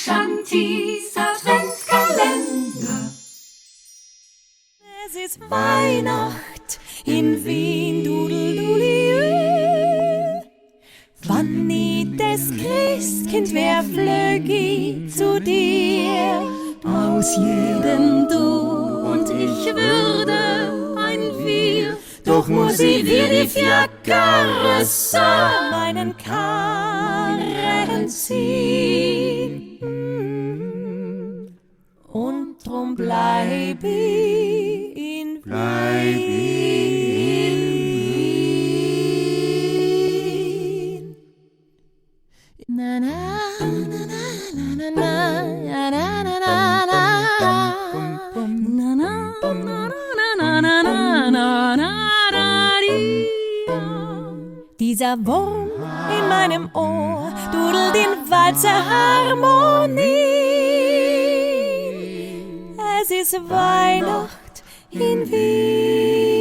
Shantis Adventkalender. Es ist Weihnacht in Wien, dudelduliö. Wann i des Christkind wär, flög i zu dir. Aus jedem Du und Ich würde ein Wir. Doch muss i wie die Fiakerrösser meinen Karren ziehn. Und drum bleib i in Bleib i in Wien. Na na na na na na na na na na. Na na na na na na na na na di. Dieser Wurm in meinem Ohr dudelt in Walzerharmonie. Es ist Weihnacht in Wien.